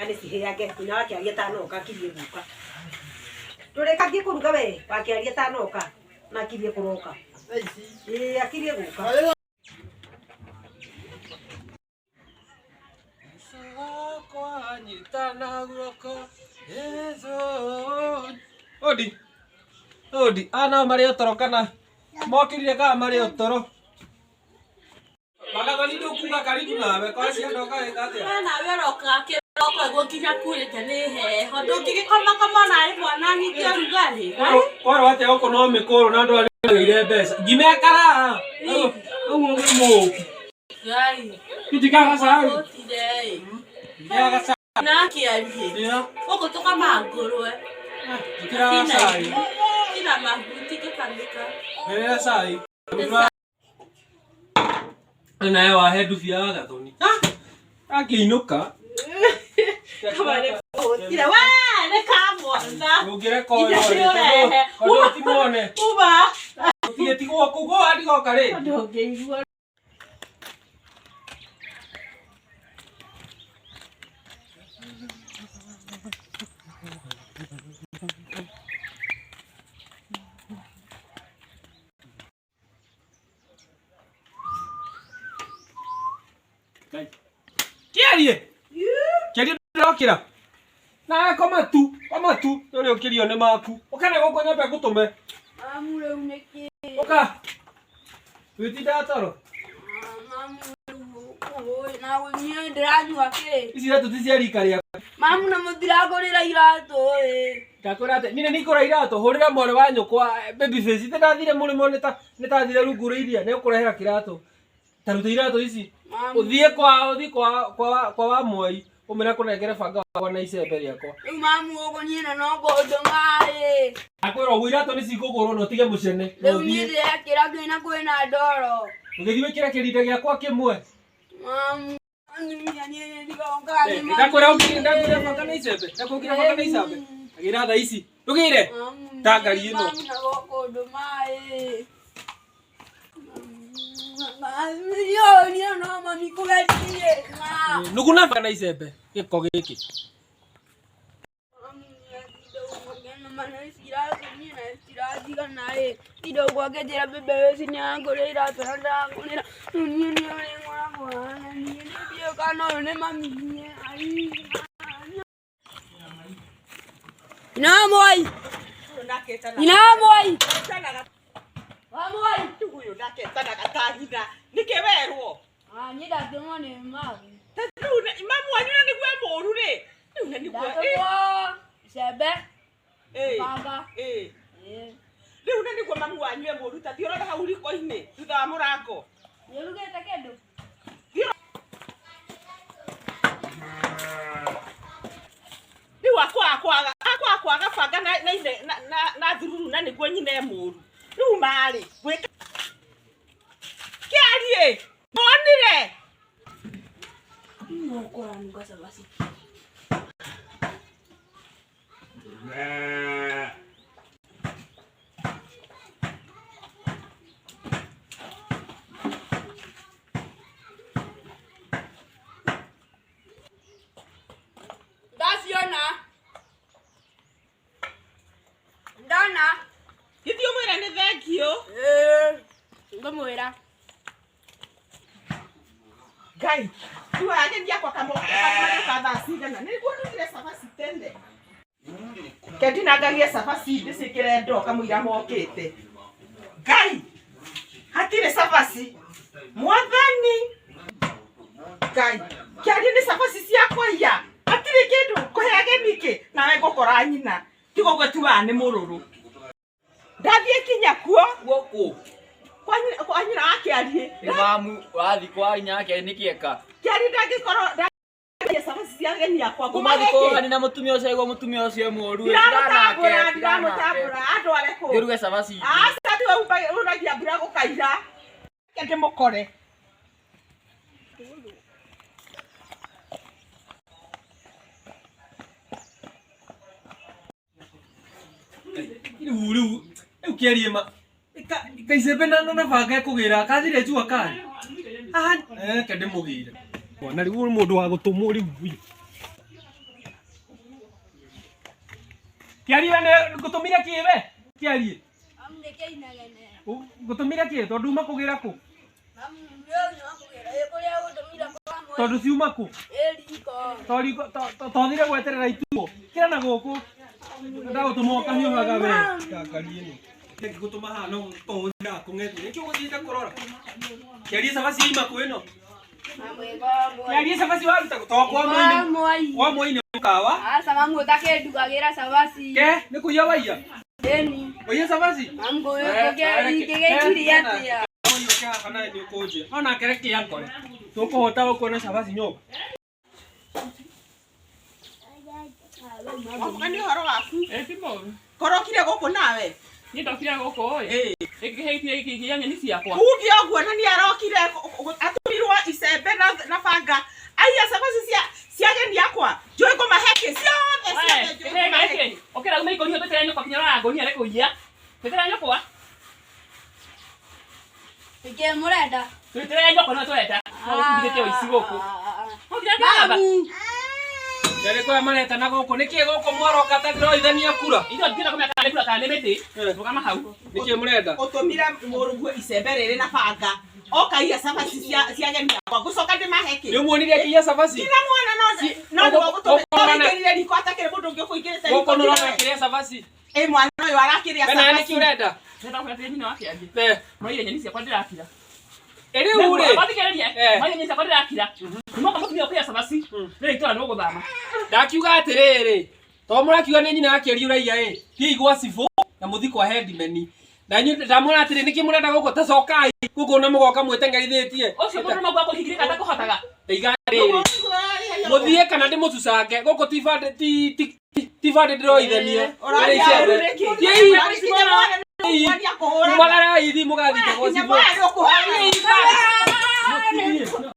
Nĩ cihĩange nginya wakĩaria atanoka akirie gũka. Ndũrĩkangie kũruga we wakĩaria atanoka na akirie kũroka. Ĩĩ akirie gũka. Odi. Odi. Aya nao marĩ o toro kana mokĩrire kana marĩ o toro. Magathoni ndũkuga karibu nawe kwa ciana ũgagĩka atĩa? We nawe ũroka kĩroko ĩguo nginya kurĩte nĩ heho ndũngĩgĩkoma koma naĩ mwana nyite ũrugarĩ. Kwarwo atĩa gũkũ no mĩkũrũ na andũ arĩa magĩire mbeca. Ngima ĩkaraha. Ũguo nĩ mũũku. Ngai. Njikaga cai. Gũtire ĩ. Njikaga cai. Na akĩarie. Yeah. Gũkũ tũkamaga ngũrwe. Njikĩraga cai. Tina mahuti ngĩkamĩka. Ngerera cai. Nawe wahe ndubia wa gathoni. Akĩinũka. Gũtire we nĩ kamwana. Ũngĩreka ũyũ Nginya rĩ, nĩũrehe. tondũ ti muone. Uma. Gũtigĩtigwo kũu gũa ndigoka rĩ. Ndũngĩigua. Kĩarie. Kĩarie ndĩrokĩra. Nawe koma tu, koma tu, nĩ ũrĩa ũkĩrio nĩ maku. Ũka na gũkũ nyambe ngũtũme. Mamu rĩu nĩkĩ? Ũka. Wĩtindaga toro. Mamu rĩu na niĩ ndĩranyua kĩ? Ici iratũ ti cia rika rĩaku. Mamu na mũtirangũrĩra iratũ ĩ. Ndakwĩra atĩ niĩ nĩ nikũra iratũ hũrĩra mwarĩ wa nyũkwa baby face ithe ndathire mũrĩmo nĩ ta nĩ tathire rungu rwa iria nĩ ũkũrehera kĩratũ. Ta ruta iratũ ici. Mamu Ũthiĩ kwa ũthiĩ kwa kwa kwa wa mwai ũmĩre kũnengere banga wakwa na icembe rĩakwa. rĩu mamu ũgũniĩ na no kũndũma ĩ. Ndakwĩra ũguo iratũ nĩ cikũgũrwo na ũtige mũcene. Na Rĩu niĩ ũthiĩ ndĩrekĩra kĩ na kwĩna ndoro. ũgĩthiĩ wĩkĩre kĩrinda gĩakwa kĩmwe. Mamu Ndakwĩra ũkĩre ndakwĩra banga na icembe. Ndakwĩra banga na icembe. Agĩra thaa ici. Ndũgĩre. Ta ngari ĩno. Mamu na gũkũndũma ĩ. Niĩ no mami kũgetie. Nuguna banga na icembe. Gĩko gĩkĩ. Ũyũ ndaketanaga ta nyina nĩkĩ werwo Niĩ ndatũmwo nĩ mami. Rĩu mamu wanyu na nĩguo e mũru rĩ rĩu na nĩguo Ndatũmwo icembe, ĩ, banga. ĩ. Rĩu na nĩguo mamu wanyu e mũru ta thiĩ ũrore hau riko-inĩ thutha wa mũrango. Nĩũrugĩte kĩndũ? Rĩu akwaga kwaga akwaga kwaga banga na na ithe na na na thururu na nĩguo nyina e mũru. Rĩu marĩ gwĩka kĩarie wonire. No kũranunga cabaci. Ndaciona. Ndona. Githĩ ũmwĩre nĩ thengiũ. Ĩĩ. Ngũmwĩra. Ngai, rĩu ageni akwa kamoka thaa cigana? Nĩguo ndugire cabaci tene. Ke ndinangagie cabaci ndĩciĩkĩre ndoo kamũira mokĩte. Ngai, hatirĩ cabaci. Mwathani. Ngai, kĩarie nĩ cabaci ciakwa iya. Hatirĩ kĩndũ kũhe ageni kĩ nawe ngũkora nyina. Tiga ũguo tugaga nĩ mũrũrũ. Ndathiĩ kinya kuo Gũkũ. kwa nyina kwa nyina wa kĩarie. Nĩ mamu ũrathiĩ kwa nyina yake nĩkĩ eka? Kĩarie ndangĩkorwo ndangĩkorwo cabaci cia ageni akwa. Kuma Ngũmahe thikũ kĩ? hani na mũtumia ũcio aigua mũtumia ũcio e mũru. Ndiramũtambũra, ndiramũtambũra, andware kũ? Ngĩruge cabaci. Aca tiwe uragia mbura gũkaira. Reke ndĩmũkore. Rĩu rĩu rĩu kĩarie ma kaicembe na na banga ekũgĩra kathire njua kari. Aha, reke ndĩmũgĩre. Na rĩu mũndũ wa gũtũmwo rĩu. Kĩarie nĩ ngũtũmire kĩ we? Kĩarie. Mamu nĩkĩ inegene? Ngũtũmire kĩ tondũ uma kũgĩra kũ? Mamu rĩu nĩ wakũgĩra ĩ kũrĩa ũndũmire kwa mwai. Tondũ ciuma kũ? Ĩ riko. Tothire gweterera ituo. Kĩra na gũkũ. Ndagũtũma ũkahiũhaga we. Ngari ĩno. Ngĩgũtũma haha no to ũthiaga kũng'ethia. Nĩkĩo ũgũthiĩte kũrora. Kĩarie cabaci yaima kũ ĩno? Mamu ĩ kwa mwai. Kĩarie cabaci waruta kũ? To kwa Kwa mwai. mwai. Kwa mwai nĩ mũkawa. Aca mamu ũtakĩndugagĩra cabaci. Ke nĩ kũiya waiya? Ĩni. Waiya cabaci? Mamu ngũgĩkĩirie atĩa? Onake reke ankore. Tũkũhota gũkuona cabaci nyũmba. Wabuga nĩ ũhoro waku. Ĩ ti mũru. Korokire gũkũ nawe. Niĩ ndokire gũkũ ĩ. Ĩĩ. Ĩkĩhĩtie gĩkĩ nyeni ciakwa. Uge ũguo na nĩ arokire atũmirwo icembe na banga. Aiya cabaci cia ageni akwa. Njũĩ ngũmahe kĩ ciothe ciothe njũĩ ngũmahe kĩ. Ũkĩra uma ikũnia twĩtere nyũkwa kinya ũraga ngũnia rĩ kũiya. Twĩtere nyũkwa. Nĩkĩ mũrenda? Twĩtere nyũkwa no tũrenda. No ũtigithĩtie ũici gũkũ. Ũngĩrenda baba. Mamu. Ndarĩ kwa maretana gũkũ. Nĩkĩ gũkũ mwaroka ta ndĩroithania kura? Ithuĩ tũtienda kũmenya kana nĩ kura kana nĩ mĩtĩ. Rũgama hau. Nĩkĩ mũrenda? Ũtũmire mũrũguo icembe rĩrĩ na banga. Oka aiya cabaci cia ageni akwa. Ngũcoka ndĩmahe kĩ. Nĩ ũmuonire akĩiya cabaci? Nginya mwana no nĩwe ũgũtũmĩra riko atakĩrĩ mũndũ ũngĩ ũkũingĩrĩte Gũkũ riko nĩũrona tiga we. akĩrĩa cabaci. Ĩ mwana ũyũ arakĩrĩa We nawe nĩkĩ cabaci. ũrenda? Ndĩrenda kũrĩa atĩrĩ nyina wake angĩ. Eh. Maire nyeni ciakwa ndĩrakira. Ĩ rĩu rĩ. Wathikĩrĩria. Eh. Maire nyeni ciakwa ndĩrakira. Nĩmoka mũtumia ũkĩrĩa cabaci. Rĩrĩ itũra nĩũgũthama. Ndakiuga atĩrĩrĩ, to mũrakiuga nĩ nyina akĩaria ũraiya ĩ, thiĩi gwa cibũ na mũthiĩ kwa headman. Na inyuĩ ndamwĩra atĩrĩ, nĩkĩ mũrenda gũkũ ta cokai gũkũ na mũgoka mwĩteng'erithĩtie. Ũcio mũndũ ũmwe akũhingĩrĩka atakũhotaga. Ndaiga atĩrĩrĩ, mũthiĩ kana ndĩmũcucange gũkũ ti bandĩ ti bandĩ ndĩroithania. Ũraria ũru nĩkĩ? Thiĩi, Kinya mwana nĩ ũkuonia kũhũrana. umagarai thiĩ mũgathike gwa Kinya cibũ. mwana nĩ ũkũhũrana. Mũthiĩ.